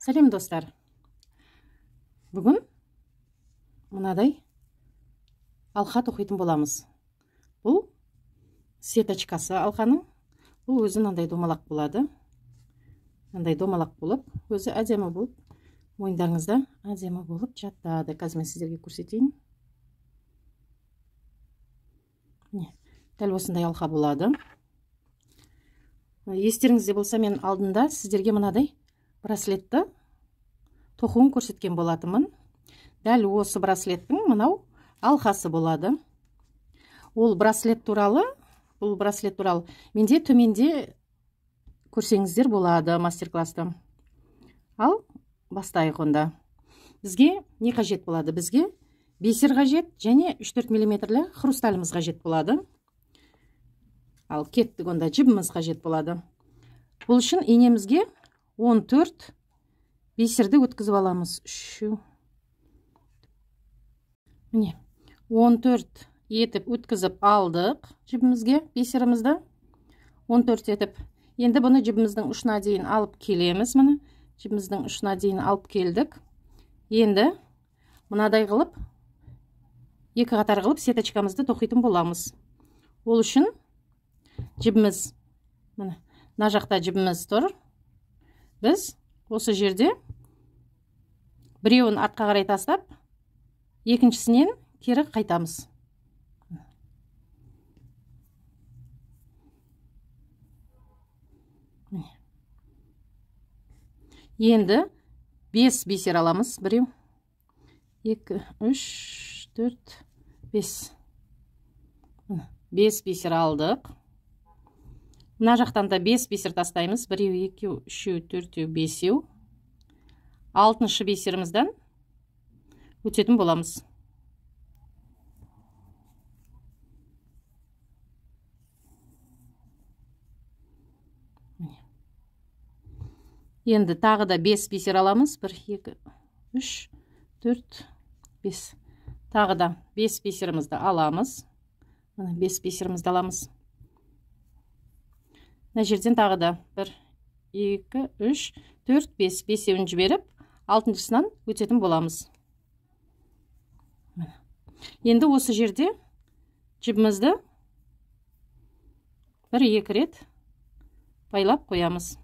Сәлем достар. Бүгін мынадай алқа тоқитын боламыз. Бұл сеточкасы алқаның. Бұл өзі мынандай домалақ болады. Мынандай домалақ болып, өзі әдемі болып, мойындарыңызда әдемі болып жатады. Қазір мен сіздерге көрсетейін. Міне, дәл осындай алқа болады. Естеріңізде болса, мен алдында сіздерге мынадай браслетті тоқуын көрсеткен болатынмын. Дәл осы браслеттің мынау алқасы болады. Ол браслет туралы, бұл браслет туралы менде төменде көрсеңіздер болады мастер-класста. Ал бастайық онда. Бізге не қажет болады? Бізге бисер қажет және 3-4 миллиметрлі хрусталіміз қажет болады. Ал кеттік онда, жібіміз қажет болады. Бұл үшін инемізге 14 бисерді өткізіп аламыз. 3. Міне, 14 етіп өткізіп алдық жібімізге бисерімізді. 14 етіп. Енді бұны жібіміздің ұшына дейін алып келеміз. Міне, жібіміздің ұшына дейін алып келдік. Енді мынадай қылып, екі қатар қылып сеточкамызды тоқитын боламыз. Ол үшін жібіміз, міне, мына жақта жібіміз тұр. Біз осы жерде біреуін артқа қарай тастап, екіншісінен кері қайтамыз. Енді 5 бисер аламыз. 1, 2, 3, 4, 5. 5 бисер алдық. Мына жақтан да 5 бисер тастаймыз. 1, 2, 3, 4, 5. 6-шы бисерімізден өтетін боламыз. Енді тағы да 5 бисер аламыз. 1, 2, 3, 4, 5. Тағы да 5 бисерімізді аламыз. Міне, 5 бисерімізді аламыз. Мына жерден тағы да 1, 2, 3, 4, 5. Бесеуін жіберіп, алтыншысынан өтетін боламыз. Міне. Енді осы жерде жібімізді 1-2 рет байлап қоямыз.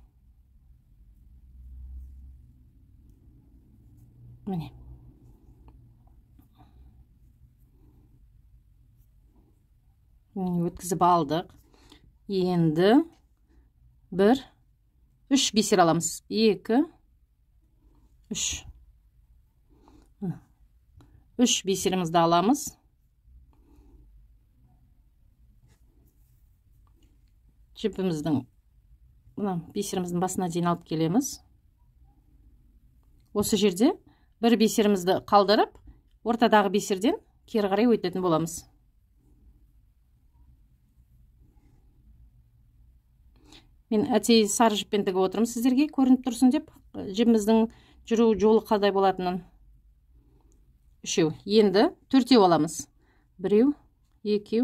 Міне. Өткізіп алдық. Енді 1, 3 бисер аламыз. 2, 3. 3 бисерімізді аламыз. Жіпіміздің, мына бисеріміздің басына дейін алып келеміз. Осы жерде бір бисерімізді қалдырып, ортадағы бисерден кері қарай өтетін боламыз. Мен әтей сары жіппен тігіп отырмын сіздерге көрініп тұрсын деп, жібіміздің жүру жолы қалай болатынын. 3. Енді 4 аламыз. 1, 2,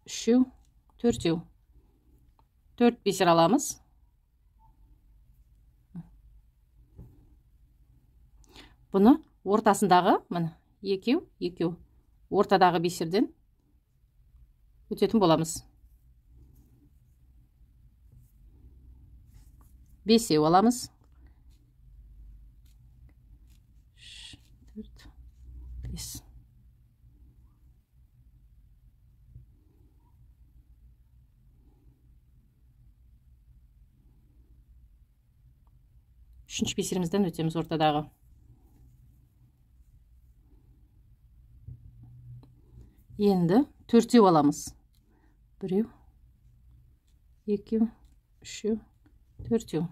3, 4. 4 бисер аламыз. Бұны ортасындағы, міне, 2, 2, ортадағы бисерден өтетін боламыз. 5 аламыз. 3, 4, 5. Үшінші бисерімізден өтеміз ортадағы. Енді 4 аламыз. 1, 2, 3, 4.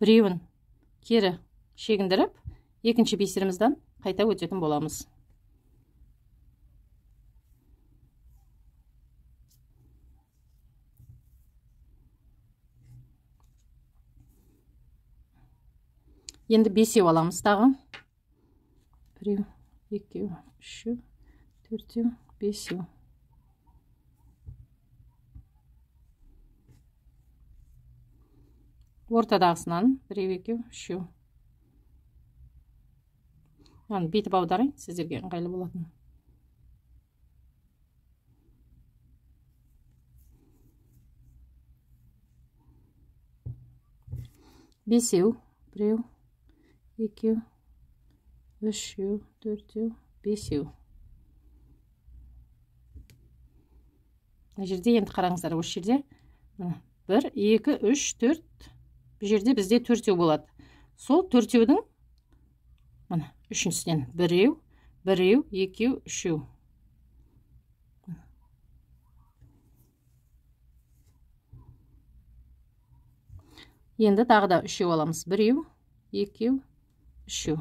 Біреуін кері шегіндіріп, екінші бисерімізден қайта өтетін боламыз. Енді бесеу аламыз тағы. Біреу, екеу, үшеу, төртеу, бесеу. Ортадағысынан біреу, екеу, үшеу. Мынаны бүйтіп аударайын, сіздерге ыңғайлы болатын. Бесеу, біреу, екеу, үшеу, төртеу, бесеу. Мына жерде енді қараңыздар, осы жерде 1, 2, 3, 4, бұл жерде бізде төртеу болады. Сол төртеудің мына үшіншісінен біреу, біреу, екеу, үшеу. Енді тағы да үшеу аламыз. Біреу, екеу, үшеу.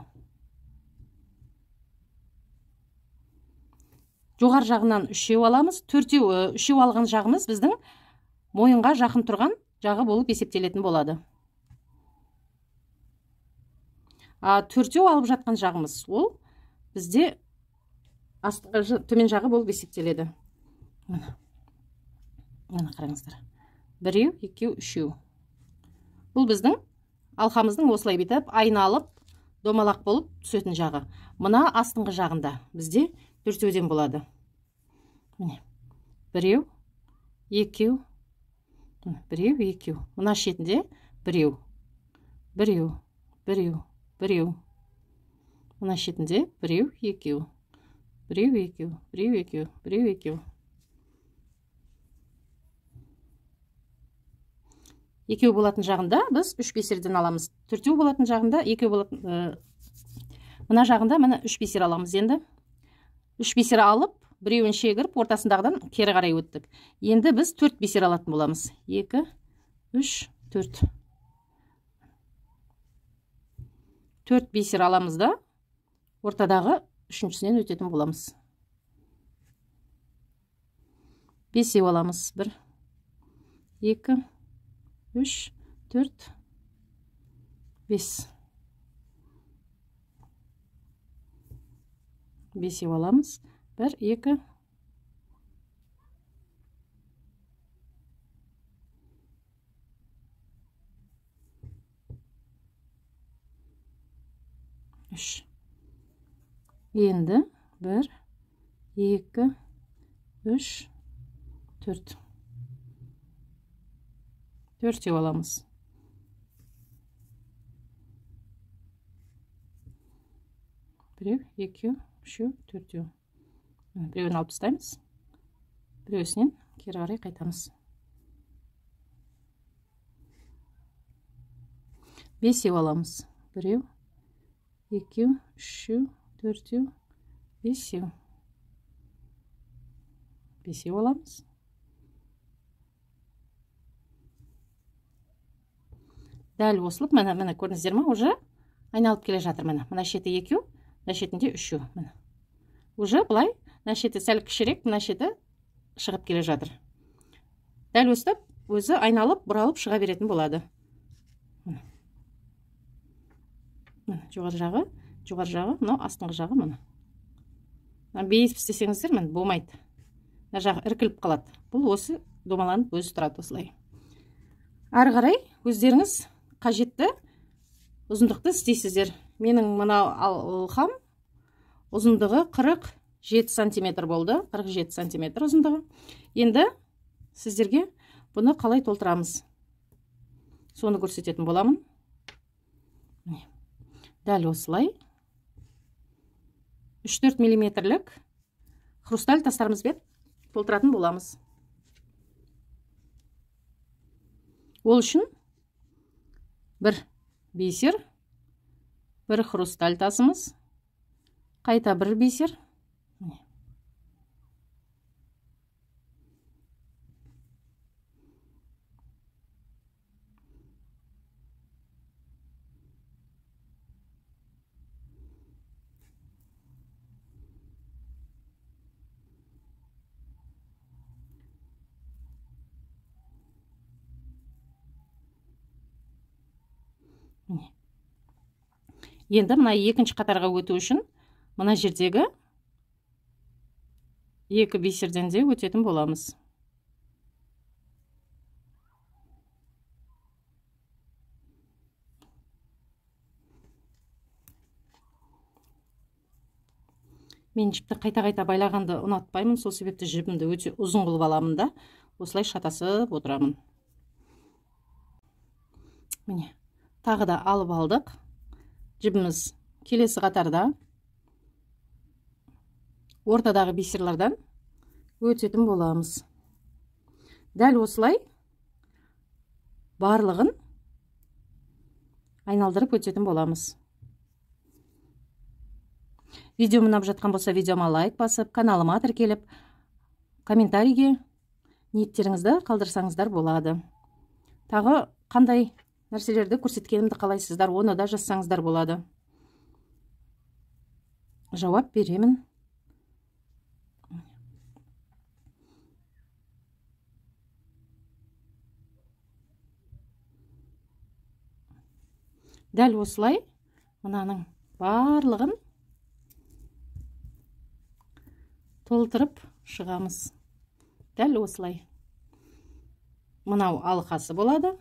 Жоғары жағынан үшеу аламыз. Төртеу, үшеу алған жағымыз біздің мойынға жақын тұрған жағы болып есептелетін болады. А төртеу алып жатқан жағымыз ол бізде төмен жағы болып есептеледі. Міне, міне қараңыздар. Біреу, екеу, үшеу. Бұл біздің алқамыздың осылай бүйтіп айналып домалақ болып түсетін жағы. Мына астыңғы жағында бізде төртеуден болады. Міне. Біреу, екеу, біреу, екеу. Мына шетінде біреу, біреу, біреу, біреу. Мына шетінде біреу, екеу, біреу, екеу, біреу, екеу, біреу, екеу. Екеу болатын жағында біз үш бисерден аламыз. Төртеу болатын жағында екеу болатын, мына жағында міне үш бисер аламыз енді. Үш бисер алып, біреуін шегіріп, ортасындағыдан кері қарай өттік. Енді біз төрт бисер алатын боламыз. 2, 3, 4. 4 бисер аламыз да, ортадағы үшіншісінен өтетін боламыз. Бесеу аламыз. 1, 2, 3, 4, 5. Бесеу аламыз. 1, 2, 3. Енді 1, 2, 3, 4. Төртеу аламыз. Біреу, екеу, үшеу, төртеу. Біреуін алып тастаймыз. Біреусінен кері қарай қайтамыз. Бесеу аламыз. Біреу, екеу, үшеу, төртеу, бесеу. Бесеу аламыз. Дәл осылып, міне, міне көрдіңіздер ме, уже айналып келе жатыр, міне. Мына шеті екеу, мына шетінде үшеу, міне. Уже былай, мына шеті сәл кішірек, мына шеті шығып келе жатыр. Дәл өстіп, өзі айналып, бұралып шыға беретін болады. Міне. Міне, жоғары жағы, жоғары жағы, мынау астыңғы жағы, міне. Мына бейіс істесеңіздер, міне, болмайды. Мына жағы іркіліп қалады. Бұл осы домаланып өзі тұрады осылай. Әрі қарай өздеріңіз қажетті ұзындықты істейсіздер. Менің мынау алқам ұзындығы 47 сантиметр болды. 47 сантиметр ұзындығы. Енді сіздерге бұны қалай толтырамыз, соны көрсететін боламын. Міне. Дәл осылай 3-4 миллиметрлік хрусталь тастарымызбен толтыратын боламыз. Ол үшін бір бисер, бір хрусталь тасымыз, қайта бір бисер. Міне. Енді мына екінші қатарға өту үшін мына жердегі 2 бисерден де өтетін боламыз. Мен жіпті қайта-қайта байлағанды ұнатпаймын, сол себепті жібімді өте ұзын қылып аламын да, осылай шатасып отырамын. Міне, тағы да алып алдық. Жібіміз келесі қатарда ортадағы бисерлардан өтетін боламыз. Дәл осылай барлығын айналдырып өтетін боламыз. Видеом ұнап жатқан болса, видеома лайк басып, каналыма тіркеліп, комментарийге ниеттеріңізді қалдырсаңыздар болады. Тағы қандай нәрселерді көрсеткенімді қалайсыздар, оны да жазсаңыздар болады. Жауап беремін. Дәл осылай мынаның барлығын толтырып шығамыз. Дәл осылай. Мынау алқасы болады.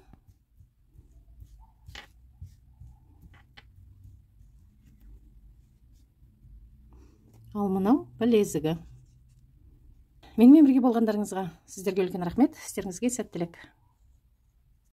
Ал мынау білезігі. Менімен бірге болғандарыңызға сіздерге үлкен рахмет. Істеріңізге сәттілік.